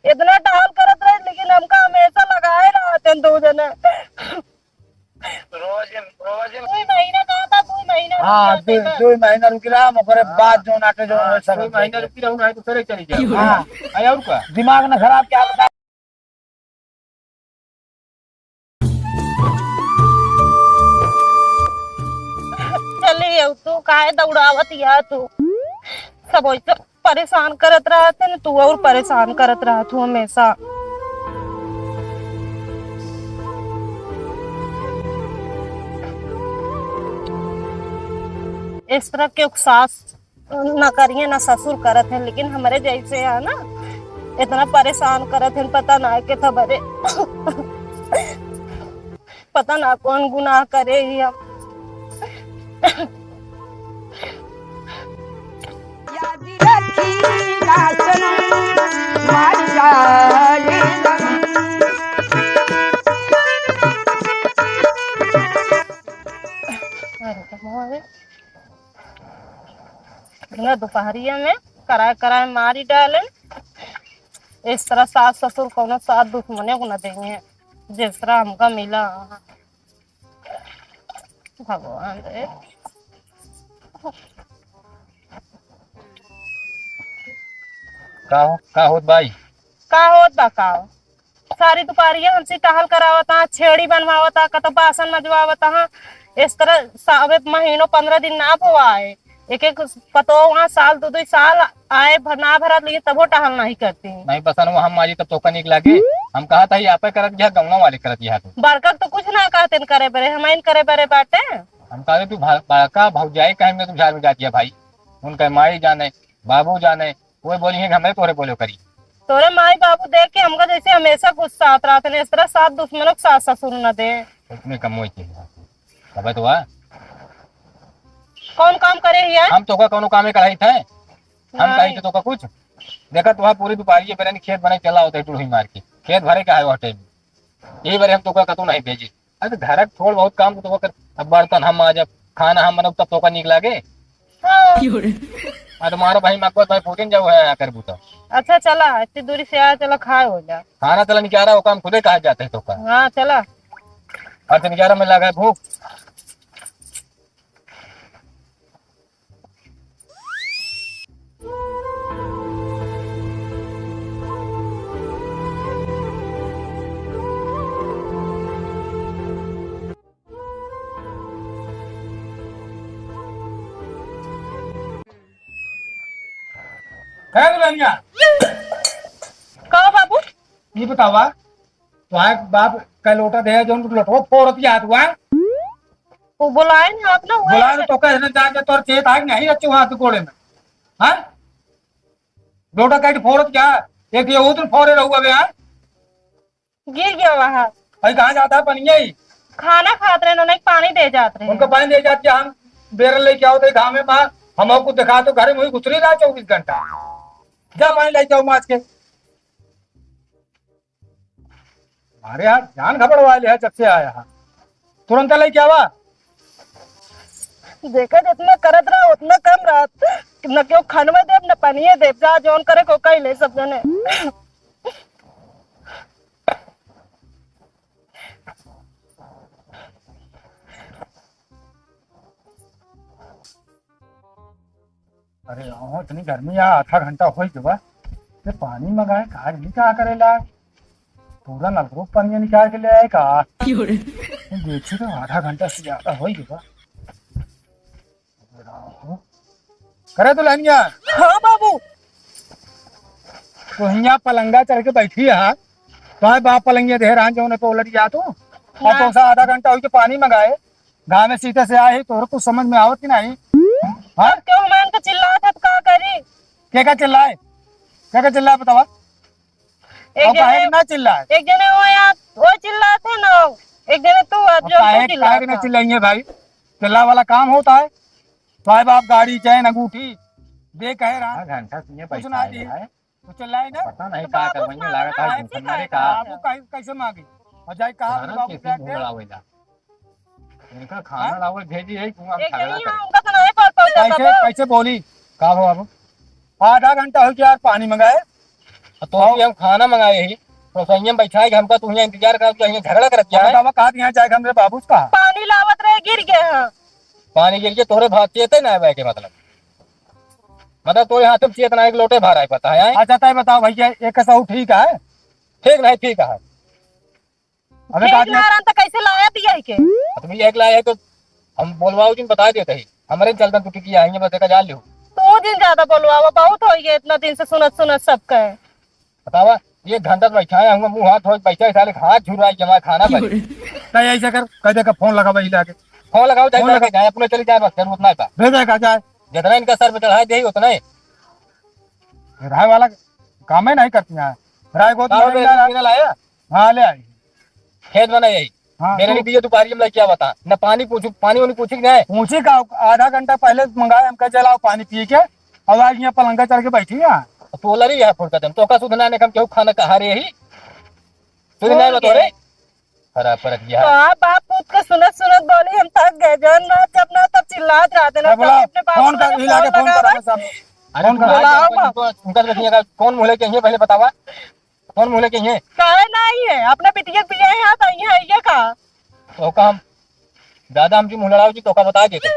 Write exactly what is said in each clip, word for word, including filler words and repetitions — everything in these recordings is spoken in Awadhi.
इतना टहल करत रहे, लेकिन हमका हमेशा लगाए रहत हैं दो जने। रोज, रोज। दो महीना कहा था, दो महीना हाँ, रुक जा, दो, देखा। दो महीना रुकी रहा, हम ओकरे हाँ। बाद जो नाटे जो हाँ, है, सब दो महीना रुकी रहूँ, नहीं तो फिर चली जाओ। हाँ। अरे और का? दिमाग ना खराब, क्या बता। चली अब तू काहे दौड़ावत या तू? सब वैसे परेशान करत रहत है न, तू और परेशान करत रहत हूँ हमेशा। इस तरह के सास न करिए, न ससुर करत हैं, लेकिन हमरे जैसे है ना, इतना परेशान करत हैं, पता ना के था बरे। पता ना कौन गुनाह करे ही हम। याद रखी ना सनम, मार डाले सनम। अरे, कमाल है। इतना दोपहरिया में कराए कराए मारी डाले। इस तरह सास ससुर कौनो साथ दुश्मने को न देंगे, जिस तरह हमका मिला। भगवान रे। का हो, का होत बाई? का होत बा, का हो? सारी दुपहरिया हमसे टहल करावत हा, छेड़ी बनवावत हा, कतो बासन मजवावत हा। इस तरह सावे महीनों पन्द्रह दिन ना बोआए, एक एक पतो वहाँ साल दो दो साल आए भर ना भरत, लेकिन तबो टहल नहीं करती। नहीं बसन, वो हम मारी तब तोका नीक लागे। हम कहा था, ये आपे करत यह, गौना वाले करत यह तो। बड़का तो कुछ ना कहते न करे बरे, हम इन करे बरे बाटे। हम कहा तू भा-, बड़का भौजाई कहे में तू झाड़ में जाती है भाई। उनका माई जाने, बाबू जाने, कोई बोली है कि हमरे तोरे बोलो करी। तोरे माई बाबू देख के हमका जैसे हमेशा गुस्सा आत रहत है, इस तरह सास दुश्मनों के सास ससुर न दे। उसमें कम होई के तबे तो हुआ। कौन काम करे हिया? हम तोका कौनो कामे कढ़ाई थे? हम नहीं। कही थे तोका कुछ? देखा तो वहाँ पूरी दुपहरिया बेरन खेत बनाई चला होता है टुड़ही मार के। खेत भरे का है वह टाइम। यही बारे हम तोका कतू नहीं भेजी। अरे घर के थोड़ बहुत काम तो तोका कर, अब बर्तन हम माजब, खाना हम बनब तब तोका नीक लागे। हाँ। आ तुम्हारा भाई मकबत भाई फूटिन जाऊ है, आकर बूता। अच्छा चला, इतनी दूरी से आया, चला खाए हो जा। खाना चला निकारा, वो काम खुदे कहा जाते हैं तोका। हाँ चला। और तो निकारा में लगा है भूख। खैर दुल्हनिया। का बाबू? ये बतावा, तुम्हारे बाप का लोटा दे, जो लोटवा फोड़त याद हुआ? वो बुलाए ना आप ना, वो बुलाए ना तो कहे ना, जाके तोर खेत आग नहीं रखे वहाँ तू कोड़े में। हाँ? लोटा काट फोड़त क्या? एक ये उधर फोड़े रहू अबे, हाँ? गिर गया वहाँ। भाई कहाँ जाता है पनिया ही? खाना खात रहे, उन्हें पानी दे जात रहे। उनको पानी दे जात क्या? हम बेरल लेके आओ थे घामे में, हम आपको दिखा तो घर में ही घुसरी रहा चौबीस घंटा। जा पानी ले जाओ माछ के। अरे यार, जान घबड़वा लिया जब से आया है। तुरंत लेके आवा। देखा, जितना करत रहा, उतना कम रहा। न क्यों खनवे देब, न पनिये देब। जा, जौन करे को कई ले सब जने। अरे, ओहो, इतनी गर्मी है, आधा घंटा होई गवा। ये पानी मंगाए, का नहीं, का करेला? पूरा नलकूप पानी निकाल के ले आए का? क्यों रे? देखी तो आधा घंटा से ज्यादा होई गवा। करे दुल्हनिया। हाँ बाबू। तो हियाँ पलंगा चढ़ के बैठी है, तो बाप पलंगिया दे रहा, जो उन्हें तो उलट जा तू। और ना। तो सा आधा घंटा होई के पानी मंगाए, घामे सीटे से आए, तोहरे कुछ समझ में आवत कि नहीं? हाँ? अब क्यों हमारे को चिल्लात है, तो का करी? के का चिल्लाए? के का चिल्लाए बतावा? एक और काहे जने, के ना चिल्लाए? एक जने वो यार, वो चिल्लात है ना, एक जने तू, अब और जो काहे, तू काहे के ना चिल्लात है। चिल्लाइए भाई? चिल्ला वाला काम होता है? साहब आप गाड़ी, चैन, अंगूठी दे कहे रहा। आधा घंटा से ये कुछ बैठा ना है दी। भाई। तो चिल्लाए ना। पता नहीं तो का बाबू करवाइए, मांगे लागत ना, है ऐसे घूसन मारे काहे का। बाबू कहीं कैसे मांगे? और जाए कहा सारा बाबू चीज जाके। भुगड़ावेला। इनका खाना हाँ? लावे भेजी है, कुआं एक झगड़ा जनी करे। हाँ, उनका तो नहीं पड़ पाता कैसे, बाबू। कैसे बोली? का हो बाबू? आधा घंटा हो गया यार, पानी मंगाए। तो अभी हम खाना मंगाए ही, तो संयम बैठा है कि हमका तू यहाँ इंतजार कर, तू यहाँ झगड़ा करत क्या है? बतावा, कहाँ यहाँ जाए हमरे बाबूस का? पानी लावत रहे, गिर गए हैं। पानी गिर के तोहरे भाग चेते ना आवे के मतलब, मतलब तोरे हाथ में चेत ना एक लोटे भर आए पता है, आए? अच्छा, तय बताओ भैया, एक सौ ठीक है? ठीक नहीं, ठीक है। अबे ठीक काट ले। ना रहन तो कैसे लाया दिया है के? तो भैया एक लाया है तो हम बोलवाओ जिन बता देते ही। हमरे चलता तू टिकी आएंगे बस देखा जा लियो। तू जिन ज्यादा बोलवावा, बहुत हो गया इतना दिन से सुनत सुनत सब कहे। बतावा, एक घंटा से बैठा है, हम मुंह हाथ धोए बैठा है, साले हाथ झुराई जमा खाना बने। नहीं ऐसा कर, कह दे का फोन लगा भाई लाके। फोन लगाओ चाहे फोन लगा। जाए, अपने चले जाए बस जरूरत नहीं था। भेज दे का जाए। जितना इनका सर पे चढ़ाए दे उतना ही। राय वाला काम ही नहीं करती है। राय को तो का हो गया, बिना लाया? हाँ, ले आई। खेत बना यही। हाँ, मेरे तो लिए दिए दुपहरी में लेके आवता। न पानी पूछू, पानी वानी पूछी कि नहीं? पूछी का, आधा घंटा पहले मंगाए, हमका चलाओ पानी पी के, और आज यहाँ पलंगा चढ़ के बैठी है। तो लड़ी है फुर्सत में, तो का सुधना ने हम केहू खाना कहा रे ही? सुध नहीं बतो रे। खराब परत गया। तो आप बाप पूत के सुनत सुनत बोली, हम थक गए। जौन ना जब ना तब चिल्लात रहते ना, अब बोला, कभी अपने बाप फोन को कर, हिला के फोन फोन कर, लगावे। हम सब अरे फोन तू कर। बुलाओ। उनका, उनका तो नहीं है, कौन मुँह लेके आई है पहले बतावा? कौन मुँह लेके आई है? काहे नहीं है? अपने बिटिया के बियाह है तो ये है, ये का? तो का हम ज्यादा हमसे मुँह लड़ाओ जी, तो का बता देते।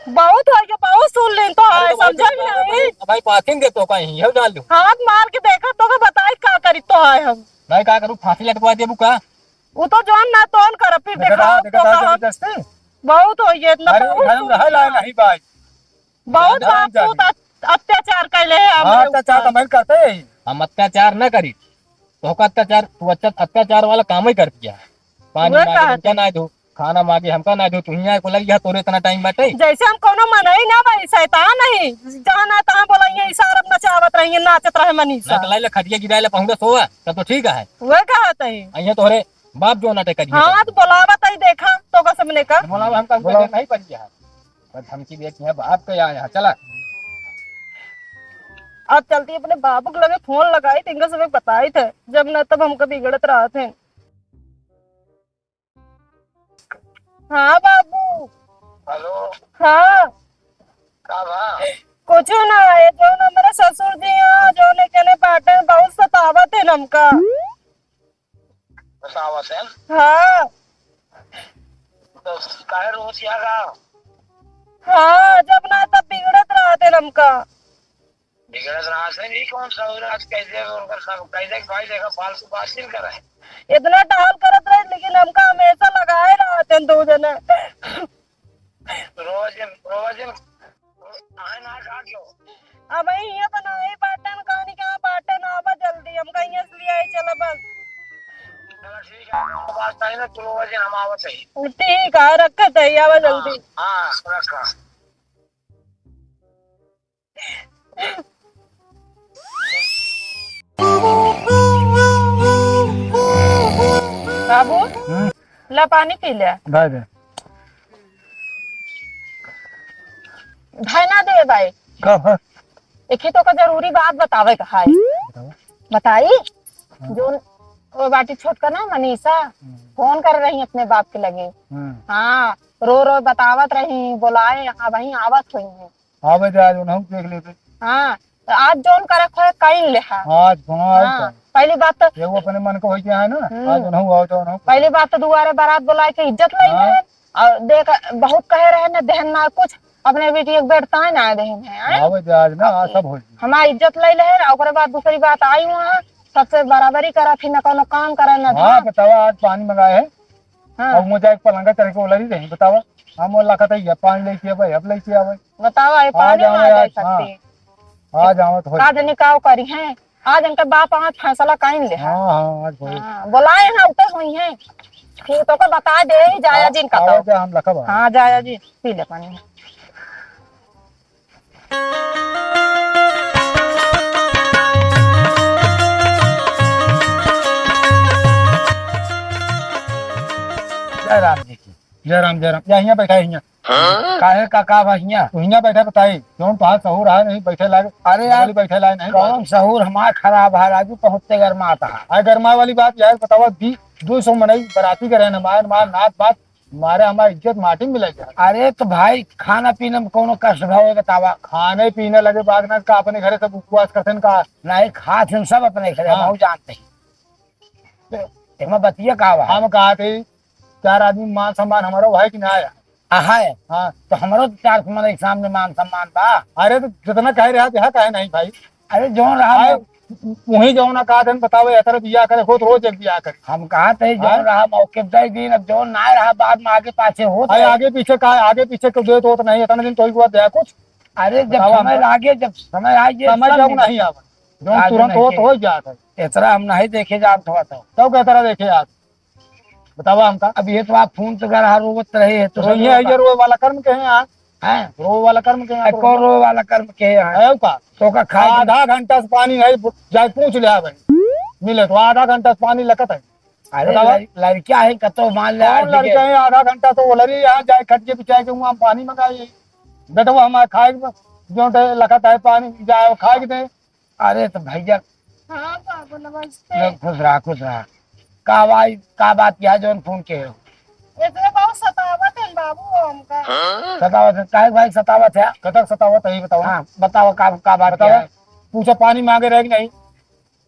बहुत हो गया, बहुत सुन लेन तो अरे है, तो भाई, समझा भी नहीं। भाई, पाथिन दे तो का ही, ये डाल दो। हाथ मार के देखा तो का बताई का करी तो है हम। नहीं का करूँ, फांसी लटकवा देबू का? वो तो जौन ना तौन कर, फिर देखा, देखा, देखा, तो देखा, का हम जबरदस्ती। बहुत हो गया इतना, अरे, बहुत घर में सुन रहा लिया। नहीं भाई। बहुत ज्यादा बाप पूत अत-, अत्याचार कैले हैं हाँ, हमरे अत्याचार ऊपर। तो मैं करते ही। हम अत्याचार ना करी, तो का अत्याचार, तू अच्छा अत्याचार वाला काम ही कर दिया। पानी वह मांगे कहा हमका थे? ना दो, खाना मांगे हमका ना दो, तू हियाँ को लग गया, तोरे इतना टाइम बाटे। जैसे हम कोनो मनई ना भाई, शैतान नहीं, जहाँ ना तहाँ बोला, ये इशारा नचावत रही, नाचत रहे मनीषा। ना तो लाई ले खटिया गिरा ले पहुँचा सोवा, तब तो ठीक है। वह कहा थे? अइहे तोहरे बाप जो नाटक करिए हाँ, तब। तो बोलावा तई देखा, तो का सबने का? बोलावा हमका हमका बोलावा। देर नहीं पड़ी है। पर धमकी दे के यहाँ बाप के यहाँ, यहाँ चला। आज चलती अपने बाबू के लगे फोन लगाई, तिनका सबे बताई थे, जब न तब हमका बिगड़त रहा थे। हाँ बाबू। हेलो। हाँ। का बा? कुछ ना है, जो न मेरे ससुर जी हैं, जो न कहने पाटे बहुत सतावत है हमका। बतावत है? हाँ। तो काहे रोज यहाँ का? हाँ, जब ना तब बिगड़त रहते हमका। बिगड़त रहते नहीं, कौन सा हो रहा आज कैसे उनका सब कैसे भाई देखा फालतू बात नहीं करे। इतना टहल करत रहे, लेकिन हमका हमेशा लगाए रहते हैं दो जने। रोज, रोज आए ना काटो। अब ये तो नहीं बाटन, कहानी क्या बाटन, आवा जल्दी, हम कहीं से ले आई, चला बस। चला ठीक है, बात नहीं ना, चलो वजन हम आवत है। ठीक है, रखत है, आवा जल्दी। हाँ, हाँ, रखा। बाबू, हम्म। ला पानी पी ले। भाई दे। भाई ना दे भाई। का भा? एक ही तो का जरूरी बात बतावे का है। बताओ। बताई? हाँ। जोन वो बाटी छोटका ना मनीषा, हम्म। फोन कर रही अपने बाप के लगे। हम्म। हाँ, रो रो बतावत रही, बोलाए, हाँ वहीं आवत हुई है। आवे दे, आज उन्हों देख लेते। हाँ, तो आज जोन करे खोए कइन लेहा। आज हाँ, हाँ। पहली बात तो ये वो अपने मन को होई के है ना, हम्म। आज उन्हों आओ तो उन्हों। पहली बात तो दुआरे बारात बुलाए के इज्जत लई हाँ। है। और देख, बहुत कहे रहे ना, देहन ना कुछ, अपने बेटी एक बेर ताय ना देहन है, हैं? आवे दे आज ना, आज सब होई। हमार इज्जत लई ले है, ओकरे बाद दूसरी बात आई वहाँ, सबसे बराबरी करा थी, ना कोनो काम करे, ना हाँ, धाम। बतावा, आज पानी मंगाए है। हाँ। अब मुझे एक पलंगा चढ़ के ओलरी रही, बतावा। हम वो लखत है, ये पानी लेके आवे, अब लेके आवे। बतावा, ये आज पानी आवे, ना दे आज, हाँ। सकती। आज आवत होई। का जने का करी हैं? आज इनका बाप आज फैसला कइन ले है। हाँ, हाँ, आज होई। हाँ, बोलाए हैं, उतर हुई हैं। ठीक, तो को बता दे ही जाया जी इनका आवा तो। जा, हम लखब है। हाँ, जाया जी, पी ले पानी। जय राम जी की। जय राम, जय राम। या हियाँ बैठा है, हियाँ। हाँ? काहे का, का बा हियाँ? तू हियाँ बैठा बताई, जौन तोहार सहूर है नहीं बैठे लागे। अरे यार, वाली बैठे लागे नहीं कौन सहूर हमार खराब है राजू, पहुँचते गरमात है। अरे गरमा वाली बात यार बतावा, दी, दो सौ मनई बराती के रहन हमार, हमार नात बात, मारे हमार इज्जत माटी में मिला जाए। अरे तो भाई, खाना पीना में कौनो कष्ट भवे बतावा? खाने पीने लगे बाद में का अपने घरे सब उपवास करते हैं का? नहीं, खात हैं सब अपने घरे, हाँ। हम जानते हैं। तो एमा बतिया का बा? हम कहा थे, चार आदमी मान सम्मान हमारो है कि ना आया? आ, है। हाँ। तो हमरो तो चार मनई के सामने मान सम्मान बा। अरे तो जितना कहे रहा, यहाँ कहे नहीं भाई। अरे जौन रहा आए, मौ- वही जौन ना कहा थे, बताओ, या तरह बिया करे, खुद रोज एक बिया करे। हम कहा थे, जौन हाँ? रहा मौके दे दिन, अब जौन ना रहा बाद में आगे पाछे होत अरे रहे। आगे पीछे का, आगे पीछे को देत होत नहीं, इतना दिन तो ही हुआ दे कुछ। अरे जब बताओ समय हमका। लागे, जब समय आ ये समय सब जब मिले। नहीं आवे, जौन आज तुरंत नहीं होत के। हो जात है। इतना हम नहीं देखे जात हुआ तो। तब का तरह देखे आज? बतावा हमका। अब ये तो आप फोन तो कर रहा, रोवत रहे है तो तो सब ये है, रोता। ये रोए वाला कर्म के हैं आज। हैं? रोए वाला कर्म के हैं, ए, तो कौन रोता। रोए वाला कर्म के हैं? है का? तो का खाए के आधा घंटा से पानी नहीं, जाए पूछ ले भाई। मिले तो आधा घंटा से पानी लकत है। अरे बतावा। लड़-, लड़कियां हैं, कतो मान ले कौन आज के। लड़का है, आधा घंटा तो वो लड़ी यहाँ जाए खट के बिछाए के वहाँ पानी मंगाए। बेटवा हमारे खाए के जो दे लकत है पानी जाए खाए के दे। अरे तो भैया। हाँ बाबू, नमस्ते। लो, खुश रहा, खुश रहा। का भाई, का बात किया जौन फोन के हो? एकरे बहुत सतावत है बाबू हमका। सतावत है? काहे भाई सतावत है? कतक सतावत है, ये बताओ। हाँ, बताओ का, का बात बताओ। किया है? पूछा पानी मांगे रहे कि नहीं?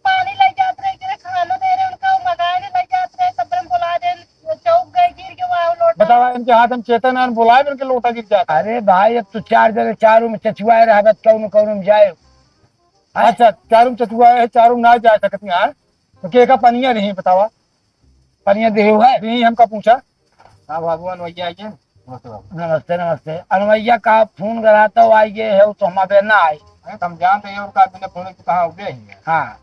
पानी लग जात रहे, एकरे खाना दे रहे, उनका मंगाए के लग जात रहे, तब हम बुला दे, चौक गए, गिर के वहाँ लोटा। बतावा, इनके हाथ में चेतन है, बुलाए इनके लोटा गिर जाता। अरे भाई, अब तो चार जने चारों में चचुआए रहा, बस कौन कौन में जाए। अच्छा, चारों चतुआ है, चारों ना जा सकत यहाँ। तो के का पनिया नहीं बतावा? पनिया देहु है? नहीं, हमका पूछा। हाँ बाबू, अनवैया आइए। नमस्ते बाबू। नमस्ते, नमस्ते। अनवैया का फोन करा तो आइए है, तो हम अबे ना आई। अरे, तो हम जानते हैं, उनका बिना फोन के कहाँ उबे ही है। हाँ।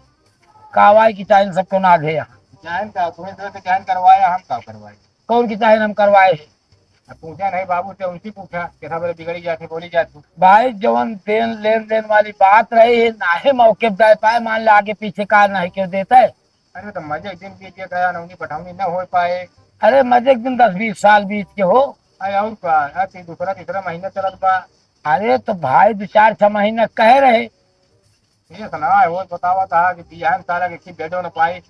का आवाज की चाहे सबको ना दे यहाँ। जान का, तुम्हें तो जान करवाया, हम का करवाए? कौन की चाहे हम करवाए है? अब पूछा नहीं बाबू से, उनसे पूछा, कैसा बोले बिगड़ी जाती, बोली जाती। भाई, जवन देन, लेन देन वाली बात रही है, नाहे मौके पे दे पाए, मान ले आगे पीछे का नहीं क्यों देता है? अरे तो मजे एक दिन बीत गया, नौनी पठौनी न हो पाए। अरे मजे एक दिन दस बीस साल बीत के हो। अरे और का, अब तो दूसरा तीसरा महीना चलत बा। अरे तो भाई दो चार छह महीना कहे रहे। ये सुना है, वो बतावा था कि बियाह में साला के की बेडो न पाई,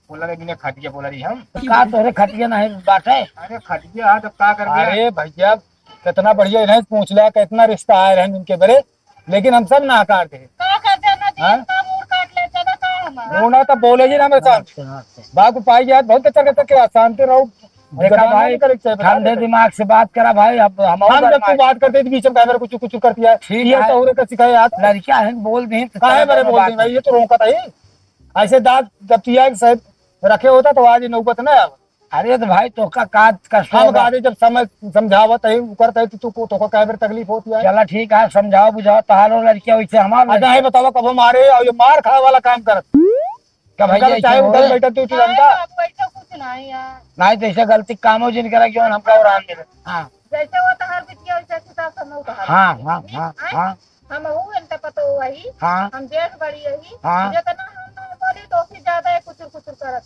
बोला रे बिना खटिया बोला रही हम। का तोहरे खटिया नहीं बाटे? अरे खटिया है, तब का कर गया? अरे भैया, कितना बढ़िया इन्हें पूछ लिया, कितना रिश्ता आए रहे इनके बरे, लेकिन हम सब नाकार थे। का कर देना जी, हाँ? इनका मूड़ काट ले, चला का हमारा? वो ना तो बोले जी ना, हमें शांत। नमस्ते, नमस्ते। बाबू पाई गया, बहुत अच्छा करता, क्या शांति रहो। देखा गद्दारी भाई, नहीं करे के चाहिए, बता ठंडे देते। दिमाग से बात करा भाई, अब हम और हम जब तू बदमाश। बात करते तो बीच में कैमरा कुछ कुछ करती है, ठीक ये है। तो और का सिखाए यार। लड़कियां हैं, बोल दी तो काहे चला बरे दोनों बोल बात दी भाई, ये तो रोका था ही। ऐसे दांत जब पिया के साथ रखे होता तो आज ये नौबत ना आवा। अरे तो भाई, तो का, का, का हम शोभा? कहा दे, जब समझ, समझावत है, उ करत है, तो तू को, तो को काहे बरे तकलीफ होती है? चला ठीक है, समझाओ, बुझाओ, तहारो लड़किया वैसे हमार अच्छा, लड़किया। है बतावा, कब हम मारे और ये मार खाए वाला काम करत? का भैया उनका तो ऐसे चाहे हो उधर गए? बैठल तो उठी नहीं, रहता। बाबू, ऐसा कुछ नहीं है। नहीं, तो ऐसे गलती काम हो जिन करा, क्यों हमका और आन देवे? हाँ। जैसे वो तहार बिटिया, वैसे किताब सब में उतार हाँ, दे। हाँ, हाँ, आए? हाँ। हम हूँ इनका पता हुआ ही। हाँ। हम जेठ बड़ी है ही। हाँ। जितना हम ना बोली, तो उससे ज्यादा ये कुचुर कुचुर करत।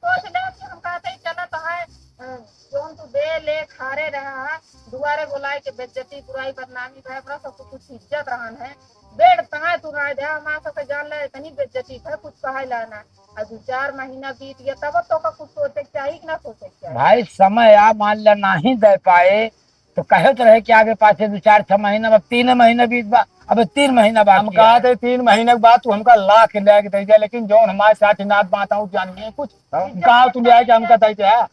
सोच ले कि हम कहते ही चलत है, अ, जौन तू दे ले खारे रहा है, दुआरे बोलाए के बेइज्जती, बुराई, बदनामी भाई, हमरा सबको कुछ इज्जत रहन है। बेड तहां तू ना दे, हमारा सबके जान ले, इतनी बेइज्जती है, कुछ कहे ला ना। अब दो चार महीना बीत गया, तब तो का कुछ सोचे के चाही कि ना सोचे के चाही? भाई, समय आ, मान ले, नहीं दे पाए, तो कहे तो रहे कि आगे पाछे दो चार छह महीना, अब तीन महीना बीत बा, अब तीन महीना हम बाकी कहा है। थे, तीन महीने के बाद तू हमका लाख ले के दे दे, लेकिन जौन हमारे साथ नात बात आउट जान गए कुछ, हाँ। कहा तू ले आके हमका दे दे, हाँ?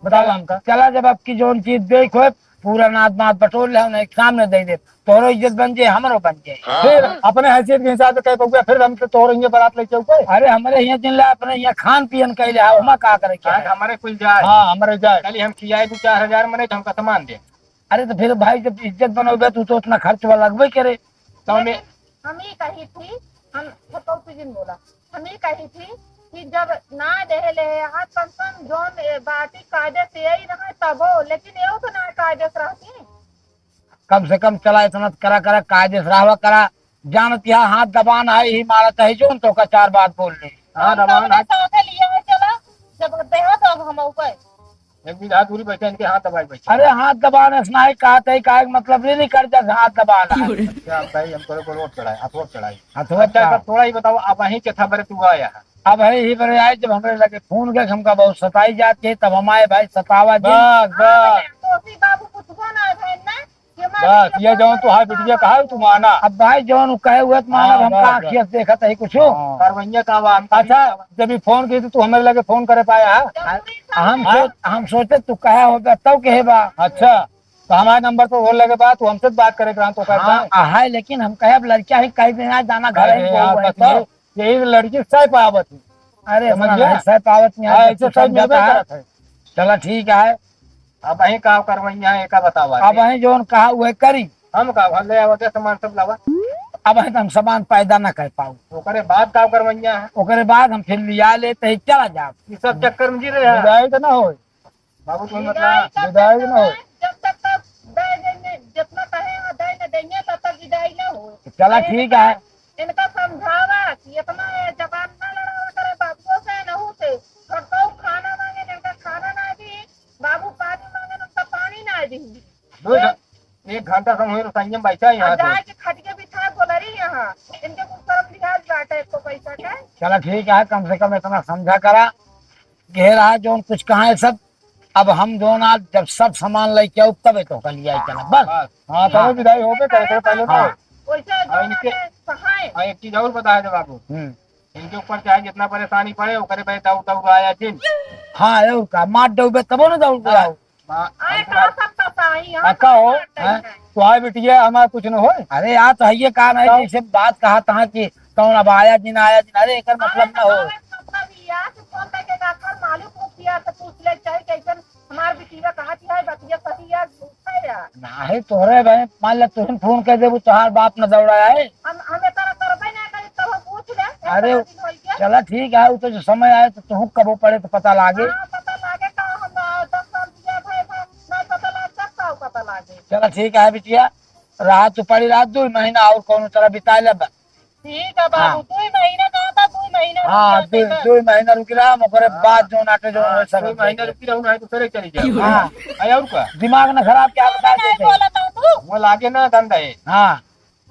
बताओ चला, हमका। चला, जब आपकी जौन चीज देख हो, पूरा नात बात बटोर ले, उन्हें सामने दे दे, तोहरो इज्जत बन जाए, हमरो बन जाए। फिर अपने हैसियत के हिसाब से कह पउबे, फिर हम तो तोहरे हियां बारात लेके आउबे। अरे, हमरे हियां जिन ले, अपने हियां खान पियन कह ले, हाँ, हमा का करे क्या हाँ, है? हमरे कुल जाए। हाँ, हमरे जाए। खाली हम खियाए दो चार हजार मने तो हमका सामान दे। अरे तो फिर भाई जब इज्जत बनोगे तू तो उतना खर्च वाला लगबे करे। तो हमें लेकिन हम ही कही थी, हम पतौती जिन बोला, हम ही कही थी कि जब ना देहे ले हाथ कम से कम जौन ए, बाटी कायदे से यही रहे तबो, लेकिन एहू तो ना कायदे से रहती। कम से कम चला इतना करा करा कायदे से रहवा करा, जानत यह हाथ दबान है ही मारत है जौन तो का चार बात बोल ले। हाँ, हम तो दबान अपने है। साथे लिया है चला, जब देहा तो अब हम ऊपर। एक बीघा दूरी बैठे, इनके हाथ दबाए बैठे। अरे, हाथ दबाने से नाहीं कहत है, काहे के मतलब रे, नहीं कर जैसे हाथ दबाना है। अच्छा, अब भाई, हम तोरे को रोक चढ़ाए, हथवा चढ़ाए। हथवा अच्छा, चढ़ाए। सब थोड़ा ही बताओ, अब वहीं के था बरे तू आया है। अब है ही बरे आए, जब हमरे लगे फोन के हमका बहुत सताई जात है, तब हम आए भाई, सतावा जी। बस, बस। हाँ, तो उसी बाबू कुछ को ना है ना, बस, ये जौन तू हाय बिटिया कहा है, तू माना। अब भाई जौन उ कहे हुए तो मानब, हाँ, हम बस, का बस। आँखिया से देखत है कुछ। हाँ। करवैया का बा, हम अच्छा, जब ये फोन की तो तू हमरे लगे फोन करे पाया है? जरूरी था। हम हाँ? सोच, हम सोचे तू कहे होगा तब कहे बा। अच्छा, तो हमारे नंबर पर फोन लगे बा, तू हमसे बात करे के रहा तो कहता हाँ, है। आ, है, लेकिन हम कहे अब लड़किया ही कह देना जाना घर अरे ही यार, वो है बस तो। ये, ये लड़की सह पावत है। अरे समझ इतना गया? नहीं सह पावत नहीं हाँ, है, ऐसे तू सब समझता निर्भर है। करत है। चला ठीक है। अब अहीं का करवैया है, एका बतावा अब दे। अहीं जौन कहा उहे करी। हम का, हम ले आवा दे सामान सब लावा। अब अहीं तो हम सामान पैदा ना कर पाऊ। ओकरे बाद का करवैया है? ओकरे बाद हम फिर लिया ले तो ही चला जाब। ये सब चक्कर में जी रहे हैं। विदाई तो ना होए। बाबू तुम विदाई मतलब तब विदाई तक ना होए। है, जब तक तक दे देंगे, जितना कहे हैं दे न देंगे, तब तक विदाई ना होए। चला अरे ठीक इनका, है। इनका समझावा कि इतना ये जबान ना लड़ावा करे बाबुओं से, नहू से। छोटको खाना मांगे, इनका खाना ना दी। बाबू पानी मांगे, उनका पानी ना दी। दो घ-, एक घंटा से वहीं रुपये में बैठा है यहाँ और तो। जाए के खटिया बिछा गोलरी यहाँ। इनके कुछ शर्म लिहाज बाटे एको पैसा के। चला ठीक है, कम से कम इतना समझा करा। घेरा है जौन कुछ कहाँ है सब। अब हम जौन आज जब सब सामान लेके आउब तबे तो कल आई चला बस। बस। हाँ, तबे हाँ। विदाई होबे करे, करे पहले तो। हाँ। वैसे हाँ, जौन इनके, आके कहाँ है? हाँ, एक चीज और बता दे बाबू। हम्म। इनके ऊपर चाहे जितना परेशानी पड़े, ओकरे पे दौड़ दौड़ आया जिन। हाँ, और का, मार डूबे तबो न दौड़ के हाँ। आओ। हाँ, आए हमको कहाँ बात सब बताई, यहाँ अक्का सब हो, बात हैं? नहीं है। तो आए बिटिया, हमारा कुछ न होए। अरे यार, तो है ये कहा नहीं, तो जैसे बात कहा था कि कौन अब आया जिन, आया जिन, अरे एकर मतलब अरे ना हो। तो आवे मतलब ये है कि फोन करके का कर मालिक को किया तो पूछ ले, चाहे कैसन हमार बिटिया कहा थी है, बतिया सही है, झूठ है यार। नाही, तोहरे भाई, मान ले, तुहन फोन कर देबू, तोहार बाप न दौड़ा आए। हम, हम इतना करबे ना करी, तब हम पूछ ले, अरे, इतना दिन होई गया। चला ठीक है, उ तो जो समय आए तो तुहू कबो पड़े तो पता लागे। हाँ, पता लागे का हम, आ, दस साल बियाह भए, भए, नहीं पता लागे, तब का पता लागे। चला ठीक है बिटिया, रहा तू पड़ी रहा, दो महीना और कौनो तरह बिता ले बस। ठीक है बाबू, हाँ। दो महीना कहा था, दो महीना हाँ, रुक जाते दो, हैं। दो महीना रुकी रहा, ओकरे हाँ। बाद जो नाटे जो हाँ, है सब दो महीना रुकी रहू, नहीं तो सरे चली जाओ। हाँ। अरे और का? दिमाग न खराब क्या बता नहीं देते? बोला था तू। वो लागे ना धंधा है। हाँ।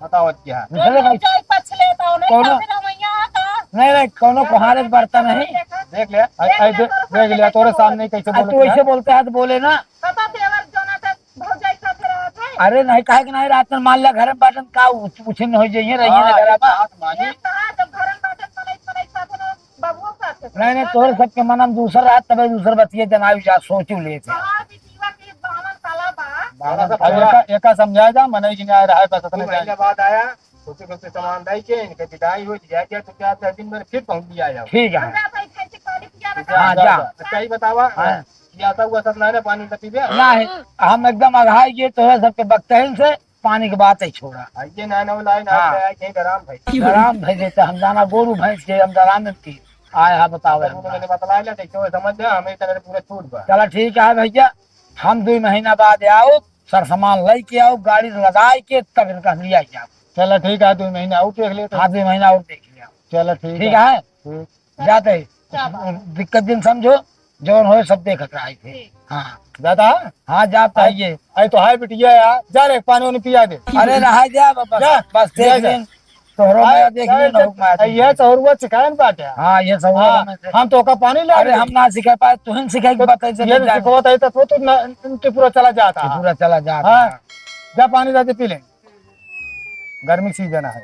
बताओ क्या? दूसरे भाई। जाए पछ लेता हूँ, नहीं कौनो? तो फिर हम यहाँ का? नहीं, नहीं, कौनो कोहारे बरता नहीं। देख ले, आई, आई दे-, देख लिया, तोरे सामने ही कैसे आ, बोले तू थे। ऐसे बोलते हैं तो बोले ना। पता देवर जोना था, भौजाई साथे रहत है। अरे नहीं, काहे के नहीं, रात में मान लिया घर में बाटन का उछ-, उछिन हो जाइए, रहिए ना हाँ, घर में। बात मानी। ये कहा जब घर में बाटन मनई, मनई साथे रहो, बबुओ साथे रहो। नहीं, नहीं, तोहरे सबके मन में दूसर रहत, तबे दूसर बतिये जनाई जा, सोचू लेत है। हाँ, बिटिया के बावन साला बा। बावन साला। एका, एका समझा जा, मनई जिन आए रहा है, बस दो इतने महीने जान। बाद आया, सोचे सोचे सामान लाई के, इनके विदाई हो, लिया गया, तो क्या दस दिन में फिर पहुंच लिया जाओ। ठीक है। हम जा भाई, खाई के पानी पिया ठीक है, बता। हाँ, जा, जा। जा। अच्छा, ही बतावा, हाँ। पियासा हुआ सब ना है, पानी तो पी गया। नहीं, हम एकदम अघाई गए तोहरे सबके बक्तहिन से, पानी के बात ही छोड़ा। आइए ना, ना, लाई, ना, हाँ। लाई, आइए, गरम भाई। गरम भाई देते हम जाना, गोरू भैंस के हम गरम में पी। आए हा, बताओ अब हम वो मैंने बतलाए ना, देखो, समझ गया, हमें इतना पूरा छूट बा। चला ठीक है भैया, हम दो महीना बाद आओ, सर सामान लेके आओ, गाड़ी लदाई के तब इनका लिया जाओ। चला ठीक है, दो महीना और देख लेते हैं। हाँ, दो महीना और देख लिया। चला ठीक ठीक है। है। ठीक। जाते ही। क्या बात है? दिक्कत जिन समझो, जौन होए सब देखत रहा थे। ठीक। हाँ। जाता है? हाँ, जाता है ये। अरे तो हाय बिटिया यार, जा रे, पानी वानी पिया दे। अरे रहा जा, बस, जा, बस जा, देख जा। लें। तोहरो अरे, माया देख अरे, लें, नहुक माया देख ये लें। सहुरुआ सिखाए न बाटे। हाँ, ये सहुरुआ हाँ, में से। हम तो का पानी ला अरे, दे। हम ना सिखा पाए, तुहन सिखाए के तो बात है, ये चले जाए। सिखवत है तो तू ना, त्रिपुरा चला जाता। त्रिपुरा चला जाता। हाँ, जा पानी ला दे पी ले। गर्मी सीजन है।